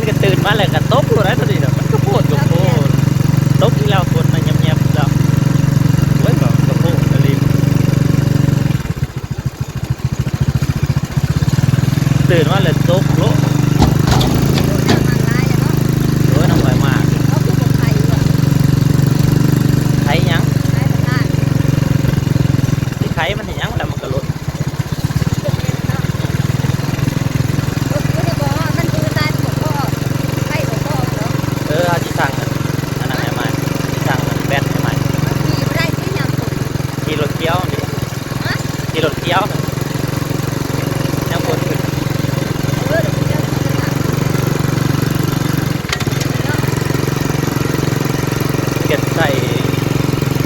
ກໍຕື່ນມາແລ້ວກໍຕົກໂລດໄດ໋ ຕອນນີ້ນະ ມັນກໍໂພດກໍໂພດ ຕົກອີກແລ້ວ ຝົນນະ ແຍບໆ ແລ້ວ ໂອ້ຍ ກໍ ກໍໂພດອີ່ຫຼີ ຕື່ນມາແລ້ວຕົກໂລດ ໂອ້ຍ ນ້ຳໄຫຼມາກ ໄຖຫຍັງ ຊິໄຖມັນເຮັດຫຍັງ ແລ້ວມັນກໍຫຼຸດ. ເອີ ເຮົາຊິສັ່ງອັນນັ້ນໃຫ້ໃໝ່ ຊິສັ່ງອັນແບັດໃຫ້ໃໝ່ ຂີ່ບໍ່ໄດ້ຕິ ຍາມຝົນ ຂີ່ລົດຂຽວນີ້ ຮະ ຂີ່ລົດຂຽວ ຍາມຝົນຂຶ້ນ ເອີ ເກັບໃສ່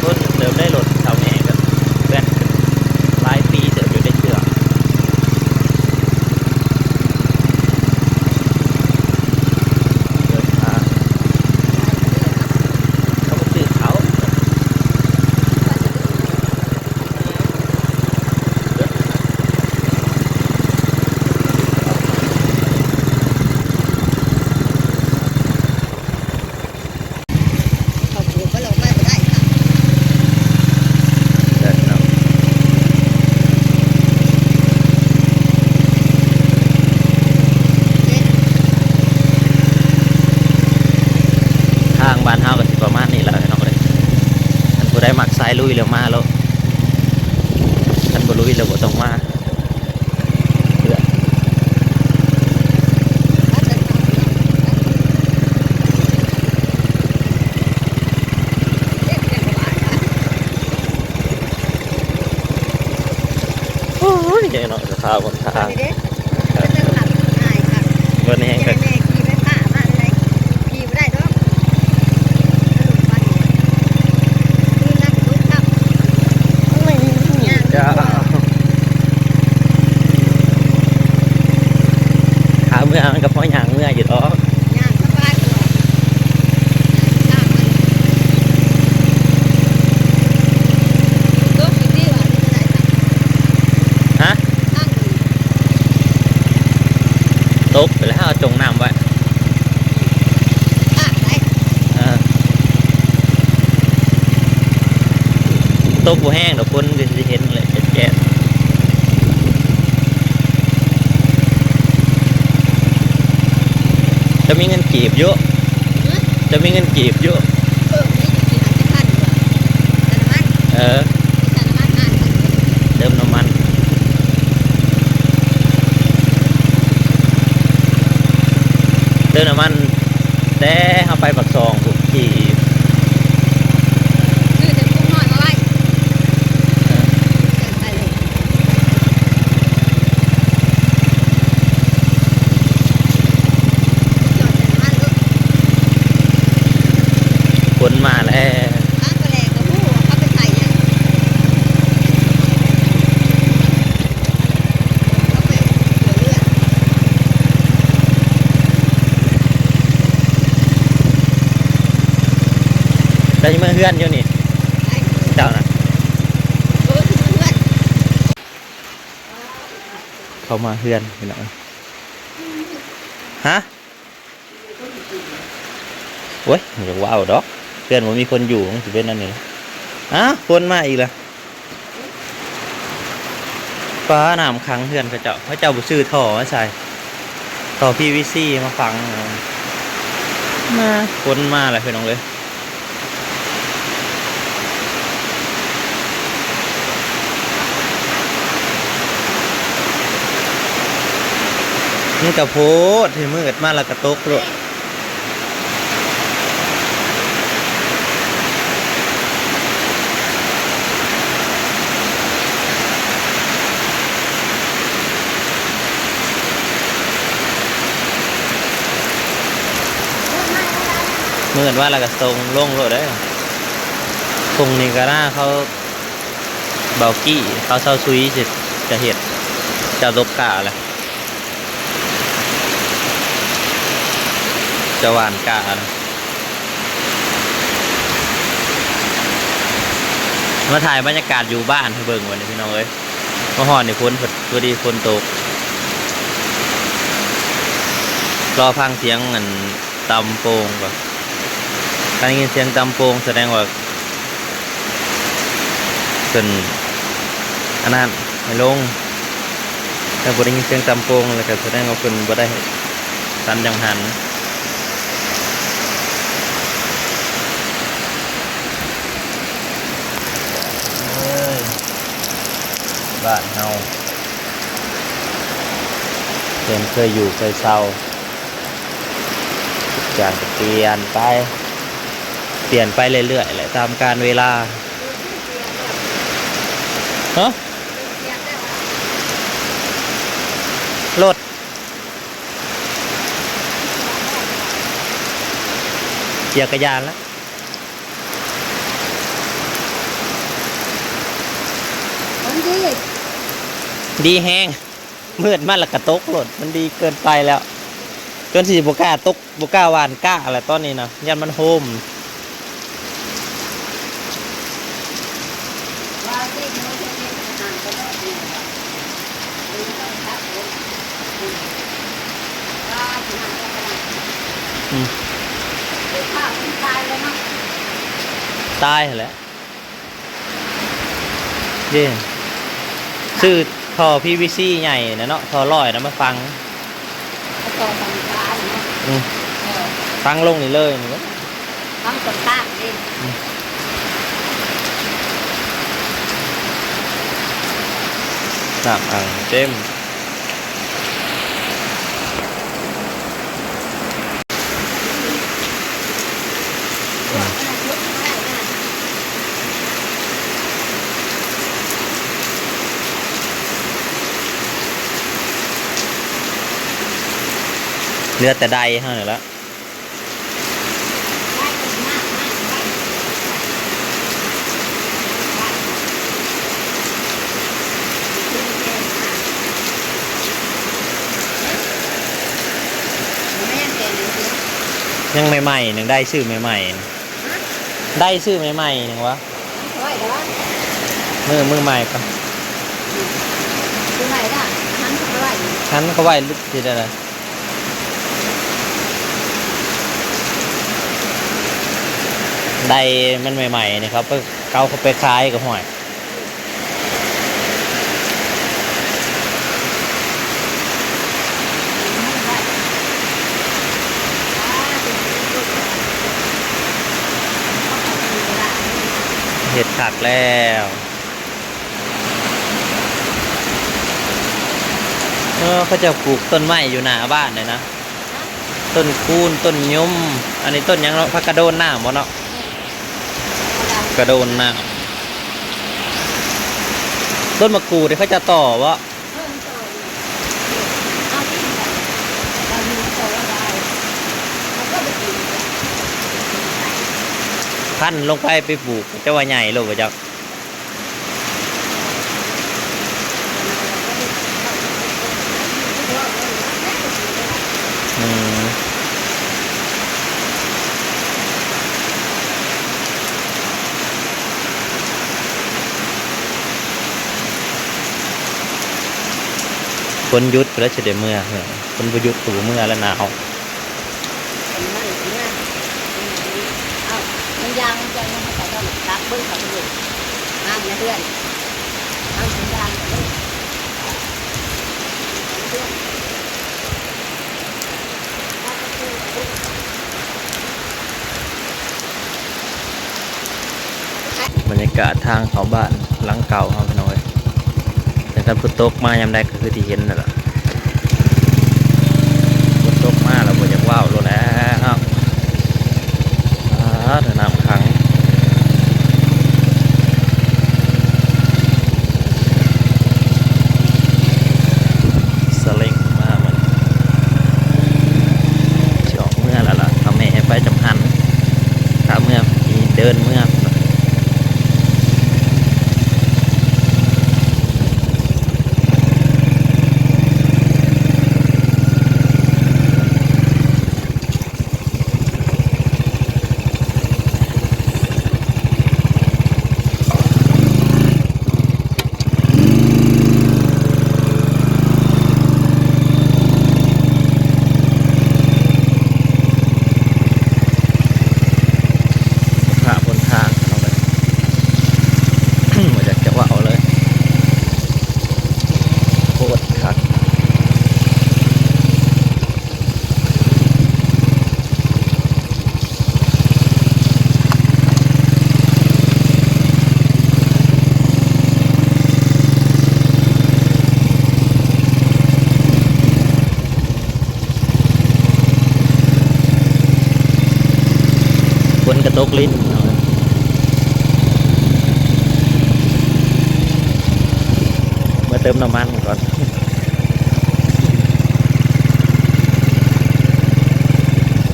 ຄົນເຕີບໄດ້ລົດເຖົ້າແກ່ກໍແບດຫຼາຍປີເຕີບຢູ່ໄດ້ເທື່ອ ເດີນທາງ ເຂົາບໍ່ຊື້ເຂົ້າ. ເຂົາປູກໄປແລ້ວໄປບໍ່ໄດ້ ທາງບ້ານເຮົາກໍຊິປະມານນີ້ແຫຼະເນາະ ຄັນຜູ້ໃດມັກສາຍລຸຍແລ້ວມາໂລດ ຄັນບໍ່ລຸຍແລ້ວບໍ່ຕ້ອງມາ. ໂອ້ຍ ເນາະ ສະພາບຫົນທາງ ເບິ່ງແຮງຄັກ ຂີ່ບໍ່ໄດ້ດອກ ລົມປັນ ມີນັກລົບຄັບ ໂອ້ຍ ຍ່າງດີກວ່າ ຂາເມືອມັນກໍພໍຍ່າງເມືອຢູ່ດອກ ຍ່າງສະບາຍກວ່າ ຍ່າງຕາມມັນ ຕົກຢູ່ຕິວ່າ ຫຼືຈັ່ງໃດຊະ ຮະ? ທາງ ຕົກໄປແລ້ວ ເຮົາຈົມນ້ຳໄວ້ ເອີ ຕົກບໍ່ແຮງດອກ ຄົນກໍຊິເຫັນແຫຼະແຈ້ດໆ ເຈົ້າມີເງິນກີບຢູ່ ເຈົ້າມີເງິນກີບຢູ່ ເອີ ມີຢູ່ ສີ່ຫ້າສິບພັນ ເຕີມນ້ຳມັນ ເອີ ເຕີມນ້ຳມັນ ເຕີມນ້ຳມັນ ແຕ່ເຮົາໄປປາກຊ່ອງພຸ້ນ ຂີ່ ຊື້ແຕ່ປຸກນ້ອຍມາໄວ້ ເອີ ຝົນມາແລ້ວ ໄດ້ເມືອເຮືອນຢູ່ນີ້ ເຈົ້ານະ ເຂົ້າມາເຮືອນພີ່ນ້ອງ ຮະ? ໂອ້ຍ ບໍ່ຢາກເວົ້າດອກ ເຮືອນບໍ່ມີຄົນຢູ່ ມັນຊິເປັນແນວນີ້ລະ ອ້າ ຝົນມາອີກລະ ຟ້າ ນ້ຳຂັງເຮືອນເຂົາເຈົ້າ ເຂົາເຈົ້າບໍ່ຊື້ທໍ່ມາໃສ່ ທໍ່ພີວີຊີມາຝັງ ມາ ຝົນມາແລ້ວພີ່ນ້ອງເອີຍ. ມັນກະໂພດ ມື້ມືດມາແລ້ວກະຕົກໂລດ ມືດມາແລ້ວກະສົ່ງລົງໂລດເດ້. ທົ່ງນີ້ກະໜ້າເຂົາ ເບົາກີ້ເຂົາເຊົາຊຸຍຊິຈະເຮັດ ເຈົ້າຕົກກ້າແລ້ວ ເຈົ້າຫວ່ານກ້າແລ້ວ. ມາຖ່າຍບັນຍາກາດຢູ່ບ້ານໃຫ້ເບິ່ງວັນນີ້ພີ່ນ້ອງເອີຍ. ມາຮອດນີ້ຝົນ ພໍດີຝົນຕົກ. ລໍຟັງສຽງອັນຕຳໂປ່ງກ່ອນ. ຄັນໄດ້ຍິນສຽງຕຳໂປ່ງສະແດງວ່າເພິ່ນອັນນັ້ນໃຫ້ລົງ. ຖ້າບໍ່ໄດ້ຍິນສຽງຕຳໂປ່ງແລ້ວກໍສະແດງວ່າເພິ່ນບໍ່ໄດ້ສັນຈັງຫັນ. ເອີຍ ບ້ານເຮົາ ເພິ່ນເຄີຍຢູ່ເຄີຍເຊົາ ຈາກກໍປ່ຽນໄປ ປ່ຽນໄປເລື້ອຍໆແຫຼະ ຕາມການເວລາ. ຮະ? ລົດ ຈັກກະຍານລະ ມັນດີ ດີແຮງ. ມືດມາແລ້ວກະຕົກໂລດ ມັນດີເກີນໄປແລ້ວ ຈົນຊິບໍ່ກ້າຕົກ ບໍ່ກ້າຫວ່ານກ້າແລ້ວຕອນນີ້ນະ ຢ້ານມັນໂຮມ. ອືມ ຕາຍຫັ້ນແຫຼະ. ເດ້ ຊື້ທໍ່ພີວີຊີໃຫຍ່ນະເນາະ ທໍ່ຮ້ອຍນະມາຝັງ ເອົາຕໍ່ຝັ່ງຊ້າຍເນາະ. ອືມ ເອີ ຝັງລົງນີ້ເລີຍນີ້ ຝັງຕອນຂ້າງເດ້. ອືມ ນ້ຳອັ່ງເຕັມ. ເຫຼືອແຕ່ໄດເຮົານີ້ລະ. ຍັງໃໝ່ໆ ຍັງໄດ້ຊື້ໃໝ່ໆ ໄດ້ຊື້ໃໝ່ໆ ຍັງວະ ມື້ ມື້ໃໝ່ກ່ອນ ຫັນເຂົາໄວ້ ຫັນເຂົາໄວ້ ຫຼືຊິໄດ້ລະ ໄດ້ມັນໃໝ່ໆ ນີ້ ເຂົາໄປ ເຂົາ ເຂົາໄປຂາຍກໍ ຫ້ວຍ ເຮັດຄັກແລ້ວ. ເອີ ເຂົາເຈົ້າປູກຕົ້ນໄມ້ຢູ່ໜ້າບ້ານນີ້ນະ ຕົ້ນຄູນ ຕົ້ນຍົມ ອັນນີ້ຕົ້ນຫຍັງເນາະ ຜັກກະໂດນນ້ຳບໍ່ເນາະ ກະໂດນນ້ຳ. ຕົ້ນໝາກກູດນີ້ເຂົາເຈົ້າຕໍ່ບໍ່? ພັນລົງໄປ ໄປປູກ ເຈົ້າວ່າໃຫຍ່ໂລດບໍ່ຈັກ. ອືມ ຝົນຢຸດພຸ້ນລະຊິໄດ້ເມືອ ເອີ ຝົນບໍ່ຢຸດກໍບໍ່ເມືອລະ ໜາວ. ມັນ ມັນ ມັນ ເອົ້າ ມັນຢາງ ມັນຈະຍັງ ມັນກໍຕ້ອງຕັກເບິ່ງເຂົາເລີຍ ງາມໃນເຮືອນ ງາມເປັນຢາງເລີຍ ເຮືອນ. ບັນຍາກາດທາງເຂົ້າບ້ານຫຼັງເກົ່າເຮົາ ພີ່ນ້ອງເອີຍ. ແຕ່ຄັນຝົນຕົກມາຍາມໃດກໍຄືທີ່ເຫັນນັ້ນລະ ຝົນຕົກມາແລ້ວບໍ່ຢາກເວົ້າໂລດແຫຼະເນາະ. ອາ ນ້ຳຂັງ ສະເລັງມາມັນ ຊິອອກເມືອແລ້ວລະ ຖ້າແມ່ໃຫ້ໄປຈຳຫັນ ຖ້າເມືອ ຊິເດີນເມືອ. ເ ຫຼິ້ນເນາະ ມາເຕີມນ້ຳມັນກ່ອນ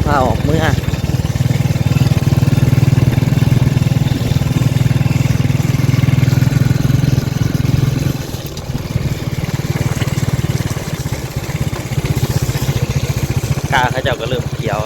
ພາອອກເມືອ. ກາເຂົາເຈົ້າກໍເລີ່ມຂຽວ.